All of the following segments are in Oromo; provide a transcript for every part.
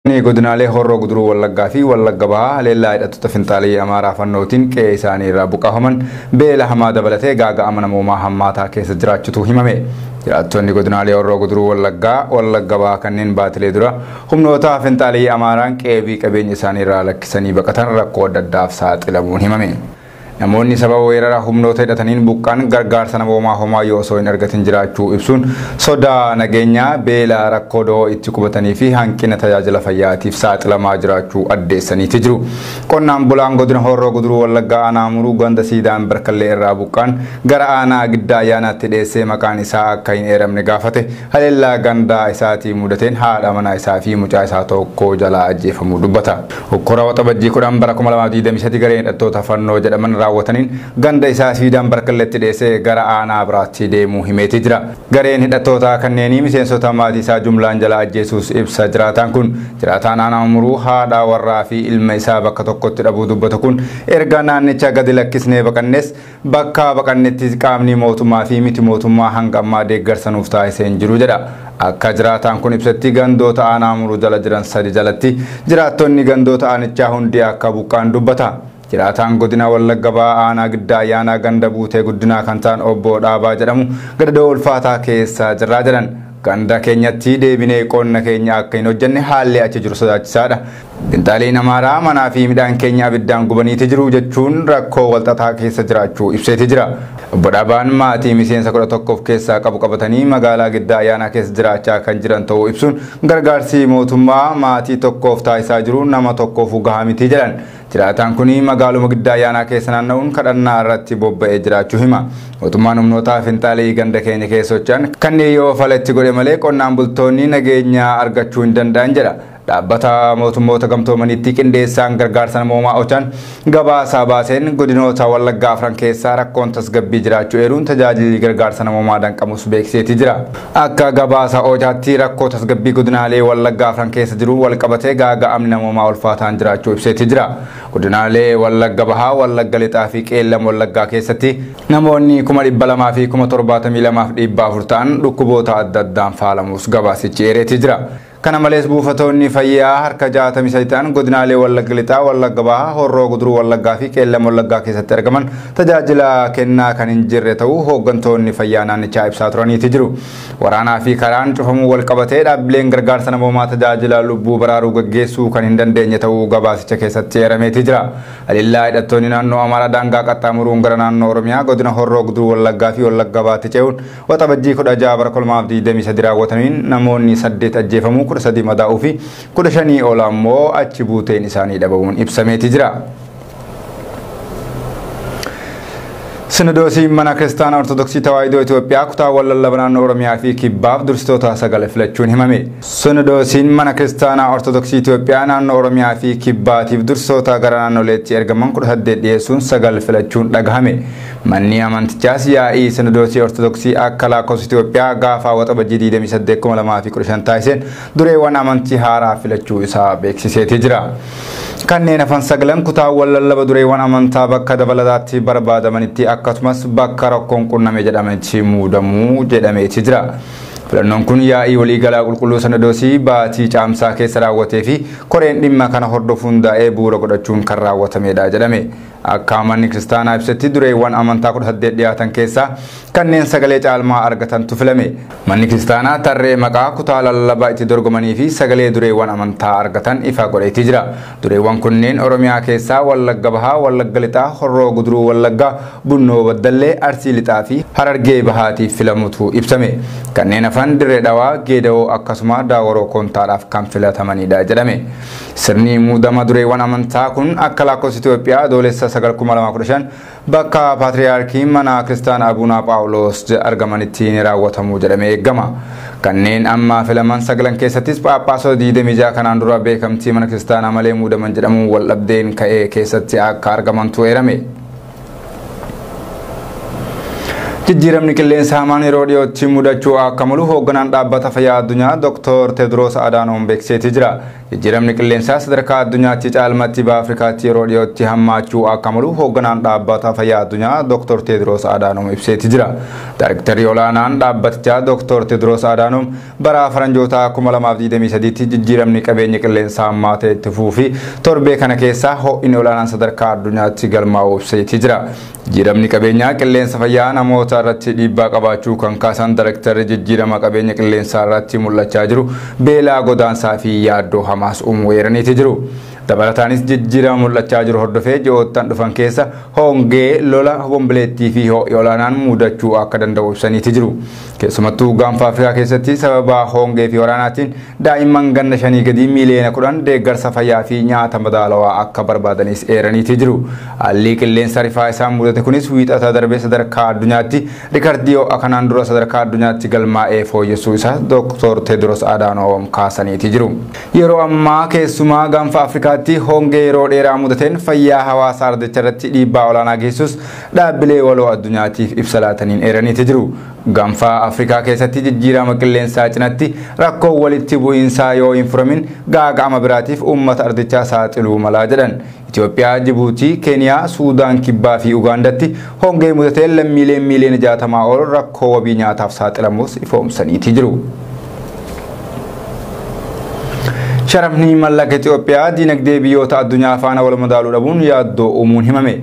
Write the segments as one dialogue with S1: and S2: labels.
S1: Godinaalee Horroo Guduruu Wallaggaa fi Wallagga Bahaa haleellaa hidhattoota finxaalii Amaaraa Fannootiin qe'ee isaanii irraa buqqaafaman beela hamaa dabalatee gaaga'ama namoomaa hammaataa keessa jiraachutu himame. Jiraattonni godinaalee Horroo Guduruu Wallaggaa, Wallagga Bahaa kanneen baatilee dura humnoota finxaalii Amaaraan qe'ee fi qabeenya isaanii irraa lakkisanii baqatan rakkoo adda addaaf saaxilamuun himame. Namoonni sababa weerara humnoota hidhataniin buqqaan gargaarsa namoomaa homaayyuu osoo hin argatin jiraachuu ibsuun sodaa nageenyaa, beela, rakkoo da'oo itti qubatanii fi hanqina tajaajila fayyaatiif saaxilamaa jiraachuu addeessaniiti jiru. Qonnaan bulaan godina Horroo Guduruu Wallaggaa aanaa Muruu ganda Siidaan Barkallee irraa buqqaan gara aanaa Giddaa Ayyaanaatti dhiyeessee maqaan isaa akka hin eeramne gaafate haleellaa gandaa isaatii mudateen haadha manaa isaa fi mucaa isaa tokko jalaa ajjeefamuu dubbata. Hokkora Waxabajjii 10 bara 2023 gareen hidhattoota Fannoo jedhaman raawwataniin ganda isaa Siidaan Barkalleetti dhiyeessee gara aanaa biraatti deemuu himeeti jira. Gareen hidhattoota kanneenii miseensota maatii isaa jumlaan jala ajjeesuus ibsa jiraataan kun. Jiraataan aanaa Muruu haadha warraa fi ilma isaa bakka tokkotti dhabuu dubbatu kun erga naannicha gadi lakkisnee baqannes bakka baqannetti qaamni mootummaa fi miti mootummaa hanga ammaa deeggarsa nuuf taasisee hin jiru jedha. Akka jiraataan kun ibsatti gandoota aanaa Muruu jala jiran sadi jalatti jiraattonni gandoota aanichaa hundi akka buqqaan dubbata. Jiraataan godina Wallagga Bahaa aanaa Giddaa Ayyaanaa ganda Buutee Guddinaa kan ta'an obbo Dhaabaa jedhamu gadadoo ulfaataa keessa jirraa jedhan. Ganda keenyatti deebinee qonna keenya akka hin hojjenne haalli achi jiru sodaachisaadha. Finxaaliin Amaaraa manaa fi midhaan keenya abiddaan gubaniiti jiru jechuun rakkoo walxaxaa keessa jiraachuu ibseeti jira. Obbo Dhaabaan maatii miseensa 11 of keessaa qabu qabatanii magaalaa Giddaa Ayyaanaa keessa jiraachaa kan jiran ta'uu ibsuun gargaarsi mootummaa maatii tokkoof taasisaa jiru nama tokkoof gahaa miti jedhan. Jiraataan kun magaaluma Giddaa Ayyaanaa keessa naanna'uun kadhannaa irratti bobba'ee jiraachuu hima. Mootummaan humnoota finxaalii ganda keenya keessa socho'an kanneen yoo falatti godhe malee qonnaan bultoonni nageenya argachuu hin danda'an jedha. Dhaabbata mootummoota gamtoomaniitti qindeessaan gargaarsa namoomaa Ochaan gabaasaa baaseen godinoota Wallaggaa afran keessaa rakkoon tasgabbii jiraachuu eeruun tajaajilli gargaarsa namoomaa danqamus beeksiseeti jira. Akka gabaasa Ochaatti rakkoo tasgabbii godinaalee Wallaggaa afran keessa jiru walqabatee gaaga'amni namoomaa ulfaataan jiraachuu ibseeti jira. Godinaalee Wallagga Bahaa, Wallagga Lixaa fi Qeellam Wallaggaa keessatti namoonni 272,074 ta'an dhukkuboota adda addaan faalamuus gabaasichi eereeti jira. Kana malees buufatoonni fayyaa harka 63 ta'an godinaalee Wallagga Lixaa, Wallagga Bahaa, Horroo Guduruu Wallaggaa fi Qeellam Wallaggaa keessatti argaman tajaajila kennaa kan hin jirre ta'uu hooggantoonni fayyaa naannichaa ibsaa turaniiti jiru. Waraanaa fi karaan cufamuu wal qabatee dhaabbileen gargaarsa namoomaa tajaajila lubbuu baraaruu gaggeessuu kan hin dandeenye ta'uu gabaasicha keessatti eerameeti jira. Haleellaa hidhattoonni naannoo Amaaraa daangaa qaxxaamuruun gara naannoo Oromiyaa godina Horroo Guduruu Wallaggaa fi Wallagga Bahaatti ce'uun Waxabajjii 16 bara 2023 raawwataniin namoonni 8 ajjeefamuu, 13 madaa'uu fi 15 ol ammoo achi buuteen isaanii dhabamuun ibsameeti jira. Sinodoosiin mana kiristaanaa Ortodoksii Tawaahidoo Itoophiyaa kutaawwan lallaba naannoo Oromiyaa fi Kibbaaf dursitoota 9 filachuun himame. Sinodoosiin mana kiristaanaa Ortodoksii Itoophiyaa naannoo Oromiyaa fi Kibbaatiif dursitoota gara naannoleetti ergaman 18 dhiyeessuun 9 filachuun dhagahame. Manni amantichaas yaa'ii Sinodoosii Ortodoksii akka lakkoofsa Itoophiyaa gaafa Waxabajjii 28 2015 taasiseen dureewwan amantii haaraa filachuu isaa beeksiseeti jira. Kanneen hafan 9 kutaawwan lallaba dureewwan amantaa bakka dabalataatti barbaadamanitti akkasumas bakka rakkoon qunname jedhametti muudamuu jedhameeti jira. Filannoon kun yaa'ii waliigalaa qulqulluu Sinodoosii baatii caamsaa keessa raawwatee fi koreen dhimma kana hordofuun daa'ee bu'uura godhachuun kan raawwatamedha jedhame. Akka manni kiristaanaa ibsetti dureewwan amantaa 18 dhiyaatan keessaa kanneen sagalee caalmaa argatantu filame. Manni kiristaanaa tarree maqaa kutaa lallabaa itti dorgomanii fi sagalee dureewwan amantaa argatan ifa godheeti jira. Dureewwan kunneen Oromiyaa keessaa Wallagga Bahaa, Wallagga Lixaa, Horroo Guduruu Wallaggaa, Bunnoo Baddallee, Arsii Lixaa fi Harargee Bahaatiif filamutu ibsame. Kanneen hafan Dirree Dhawaa, Geedawoo akkasuma Daawaroo Kontaadhaaf kan filatamanidha jedhame. Sirni muudama dureewwan amantaa kun akka lakkoofsa Itoophiyaa adoolessa 9 2015 bakka Paatriyaarkiin mana kiristaanaa Abuunaa Phaawulos argamanitti ni raawwatamu jedhamee eegama. Kanneen amma filaman 9 keessattis Phaaphaasota 26 kanaan dura beekamtii mana kiristaanaa malee muudaman jedhamuun wal dhabdeen ka'ee keessatti akka argamantu eerame. Jijjiiramni qilleensa hamaan yeroo dhiyootti mudachuu akka malu hoogganaan dhaabbata fayyaa addunyaa Dr. Tedros Adhanom beeksiseeti jira. Jijjiiramni qilleensaa sadarkaa addunyaatti caalmatti baha Afrikaatti yeroo dhiyootti hammaachuu akka malu hoogganaan dhaabbata fayyaa addunyaa Dr. Tedros Adhanom ibseeti jira. Daayrektarri olaanaan dhaabbatichaa Dr. Tedros Adhanom bara faranjoota 2023tti jijjiiramni qabeenya qilleensaa hammaa ta'e itti fufuu fi torbee kana keessaa ho'inni olaanaan sadarkaa addunyaatti galmaa'uu ibseeti jira. Jijjiiramni qabeenyaa qilleensa fayyaa namoota irratti dhiibbaa qabaachuu kan kaasan daayrektarri jijjiirama qabeenya qilleensaa irratti mul'achaa jiru beelaa godaansaa fi yaaddoo hamaas uumuu eeraniiti jiru. Dabalataanis jijjiirama mul'achaa jiru hordofee ji'oottan dhufan keessa hongee, lola, bombileettii fi ho'i olaanaan mudachuu akka danda'u ibsaniiti jiru. Keessumattuu gaanfa Afrikaa keessatti sababa hongee fi waraanaatiin daa'imman ganna 5 gadii miiliyoona 10 deeggarsa fayyaa fi nyaata madaalawaa akka barbaadanis eeraniiti jiru. Haalli qilleensa rifaa isaan mudate kunis wiixata darbee sadarkaa addunyaatti rikardii ho'a kanaan dura sadarkaa addunyaatti galmaa'ee fooyyessuu isaa Dr. Tedros Adhanom kaasaniiti jiru. Yeroo ammaa keessumaa gaanfa Afrikaatti hongee yeroo dheeraa mudateen fayyaa hawaasaa ardicha irratti dhiibbaa olaanaa geessus dhaabbilee waloo addunyaatiif ibsa laataniin eeraniiti jiru. Gaanfa Afrikaa keessatti jijjiirama qilleensaa cinatti rakkoo walitti bu'iinsaa yoo hin furamin gaaga'ama biraatiif uummata ardichaa saaxiluu malaa jedhan. Itoophiyaa, Jibuutii, Keeniyaa, Suudaan Kibbaa fi Ugaandatti hongee mudateen lammiileen miiliyoona 60 ol rakkoo wabii nyaataaf saaxilamuus ifoomsaniiti jiru. Sharafni mallaqa Itoophiyaa dinagdee biyyoota addunyaa faana wal madaaluu dhabuun yaaddoo uumuun himame.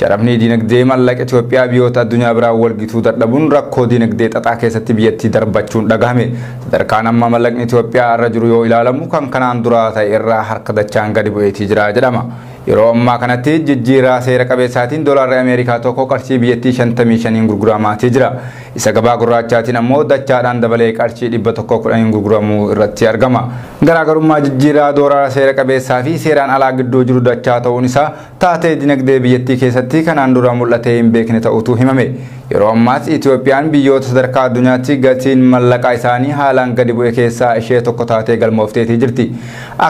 S1: Sharafni dinagdee mallaqa Itoophiyaa biyyoota addunyaa biraa wal gituu dadhabuun rakkoo dinagdee xaxaa keessatti biyyattii darbachuun dhagahame. Sadarkaan amma mallaqni Itoophiyaa irra jiru yoo ilaalamu kan kanaan duraa ta'e irraa harka dachaan gadi bu'eetii jira jedhama. Yeroo ammaa kanatti jijjiirraa seera qabeessaatiin doolaarri Ameerikaa tokko qarshii biyyattii 55 gurguramaatii jira. Isa gabaa gurraachaatiin ammoo dachaadhaan dabalee qarshii 110 gurguramuu irratti argama. Garaagarummaa jijjiirraa doolaara seera qabeessaa fi seeraan alaa gidduu jiru dachaa ta'uun isaa taatee dinagdee biyyattii keessatti kanaan dura mul'atee hin beekne ta'utu himame. Yeroo ammaas Itoophiyaan biyyoota sadarkaa addunyaatti gatiin mallaqaa isaanii haalaan gadi bu'e keessaa ishee tokko taatee galmoofteetii jirti.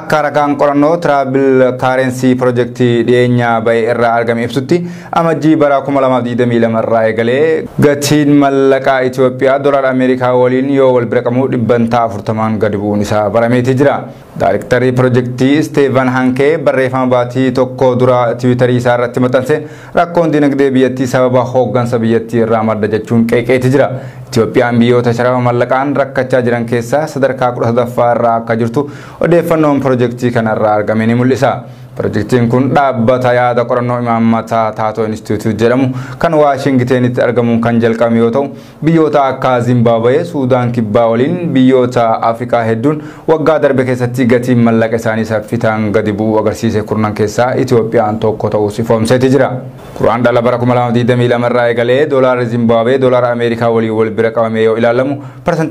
S1: Akka ragaan qorannoo Tiraabil Kaarensi Piroojeektii dhiyeenyaa ba'e irraa argame ibsutti amajjii bara 2022 irraa eegalee gatiin mallaqaa Itoophiyaa doolaara Ameerikaa waliin yoo wal bira qabu 40% gadi bu'uun isaa barameetii jira. Daayrektarri piroojeektii Steven Hankee barreeffama baatii tokko dura tiwiitarii isaa irratti maxxanse rakkoon dinagdee biyyattii sababa hooggansa biyyattii irraa madda jechuun qeeqeeti jira. Itoophiyaan biyyoota sharafa mallaqaan rakkachaa jiran keessaa sadarkaa 13ffaa irraa akka jirtu odeeffannoon piroojeektii kanarraa argame ni mul'isa. Piroojeektiin kun dhaabbata yaada qorannoo imaammataa Taatoo Inistituut jedhamu kan Waashingitenitti argamuun kan jalqabame yoo ta'u biyyoota akka Zimbaabuwee, Suudaan Kibbaa waliin biyyoota Afrikaa hedduun waggaa darbe keessatti gatiin mallaqa isaanii saffitaan gadi bu'uu agarsiise kurnan keessaa Itoophiyaan tokko ta'uu ifoomseeti jira. Kuraan dhala bara 2022 irraa eegalee doolaarri Zimbaabuwee doolaara Ameerikaa waliin wal bira qabamee yoo ilaalamu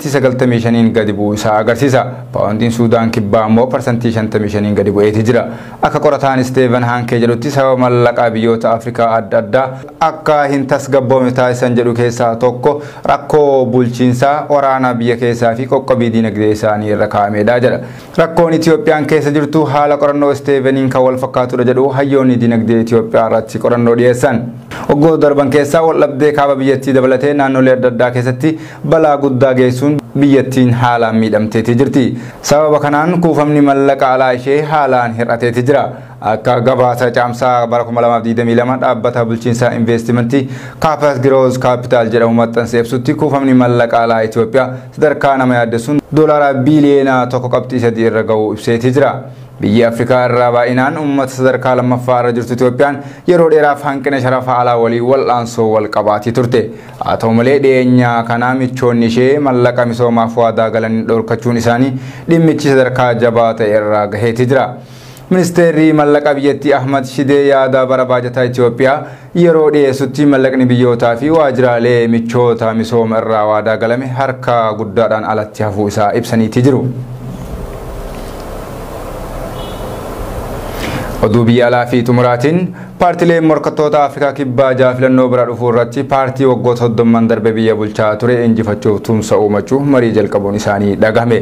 S1: 95% gadi bu'uu isaa agarsiisa. Paawundiin Suudaan Kibbaa ammoo 55% gadi bu'eeti jira. Akka qorataan Steven Hankee jedhutti sababa mallaqaa biyyoota Afrikaa adda addaa akka hin tasgabboofne taasisan jedhu keessaa tokko rakkoo bulchiinsaa waraanaa biyya keessaa fi qoqqobii dinagdee isaanii irra kaa'amedha jedha. Rakkoon Itoophiyaan keessa jirtu haala qorannoo Steveniin kan wal fakkaatudha jedhu hayyoonni dinagdee Itoophiyaa irratti qorannoo dhiyeessan. Waggoota darban keessaa waldhabdee kaaba biyyattii dabalatee naannolee adda addaa keessatti balaa guddaa geessuun biyyattiin haalaan miidhamteetii jirti. Sababa kanaan kuufamni mallaqa alaa ishee haalaan hir'ateeti jira. Akka gabaasa caamsaa bara 2022 dhaabbata bulchiinsaa investimentii Kaapas Giroos Kaapitaal jedhamu maxxanse ibsutti kuufamni mallaqa alaa Itoophiyaa sadarkaa nama yaaddessuun doolaara biiliyoona 1.3 irra ga'uu ibseetii jira. Biyyi Afrikaa irraa baay'inaan uummata sadarkaa lammaffaa irra jirtu Itoophiyaan yeroo dheeraaf hanqina sharafa alaa waliin wal'aansoo wal qabaatii turte. Haa ta'u malee dhiyeenya kanaa michoonni ishee mallaqa misoomaaf waadaa galanii dhorkachuun isaanii dhimmichi sadarkaa jabaa ta'e irra gaheetii jira. Ministeerri mallaqa biyyattii Ahmad Shidee yaada bara baajataa Itoophiyaa yeroo dhiyeessutti mallaqni biyyootaa fi waajjiraalee michoota misooma irraa waadaa galame harka guddaadhaan alatti hafuu isaa ibsaniitii jiru. Oduu biyya alaa fi xumuraatiin Paartileen morkattoota Afrikaa Kibbaa ja'a filannoo bara dhufuu irratti paartii waggoota 30 darbe biyya bulchaa ture injifachuuf tumsa uumachuu marii jalqabuun isaanii dhagahame.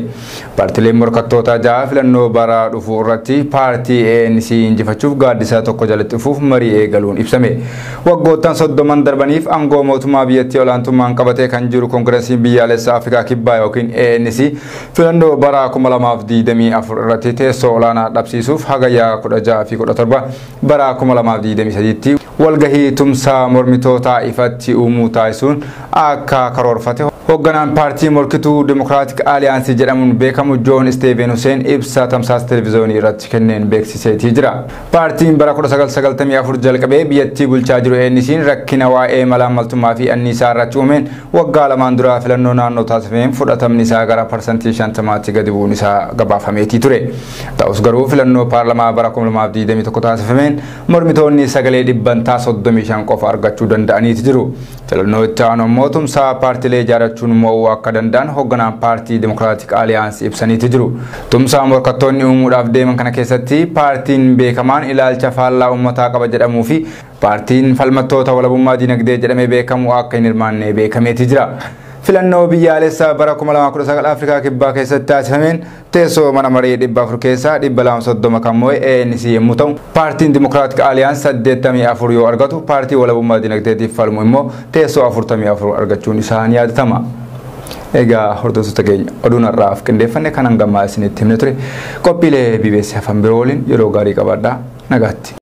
S1: Paartileen morkattoota ja'a filannoo bara dhufuu irratti paartii ANC injifachuuf gaaddisa tokko jalatti dhufuuf marii eegaluun ibsame. Waggoottan 30 darbaniif aangoo mootummaa biyyattii olaantummaan qabatee kan jiru Koongiresiin Biyyaalessaa Afrikaa Kibbaa yookiin ANC filannoo bara 2024 irratti teessoo olaanaa dhabsiisuuf hagayyaa 16 fi 17 bara 2023tti walgahii tumsaa mormitootaa ifatti uumuu taasisuun akka karoorfate hoogganaan paartii morkituu Dimokiraatik Aliyaansii jedhamuun beekamu Joon Steven Hussein ibsa tamsaasa televiziyoonii irratti kenneen beeksiseetii jira. Paartiin bara 1994 jalqabee biyyattii bulchaa jiru ANC'n rakkina waa'ee malaammaltummaa fi anniisaa irratti uumeen waggaa lamaan dura filannoo naannoo taasifameen fudhatamni isaa gara 50%tti gadi bu'uun isaa gabaafameetii ture. Ta'us garuu filannoo paarlamaa bara 2021 taasifameen mormitoonni sagalee 35% qofa argachuu danda'aniiti jiru. Filannoo itti aanu immoo tumsaa paartiilee ijaarrachuun mo'uu akka danda'an hoogganaan paartii Dimokiraatik Aliyaansii ibsaniiti jiru. Tumsaa morkattoonni uumuudhaaf deeman kana keessatti paartiin beekamaan ilaalcha faallaa uummataa qaba jedhamuu fi paartiin falmattoota walabummaa dinagdee jedhamee beekamu akka hin hirmaanne beekameeti jira. Filannoo biyyaalessaa bara 2019 Afrikaa Kibbaa keessatti taasifameen teessoo mana maree 400 keessaa 230 kan mo'e ANC yommuu ta'u, paartiin Dimokiraatik Aliyaansii 84 yoo argatu, paartii walabummaa dinagdeetiif falmu immoo teessoo 44 argachuun isaa ni yaadatama. Egaa hordoftoota keenya, oduun har'aaf qindeeffanne kan hangammaa isinitti himne ture. Qophiilee BBC hafan biroo waliin yeroo gaarii qabaadhaa. Nagaatti.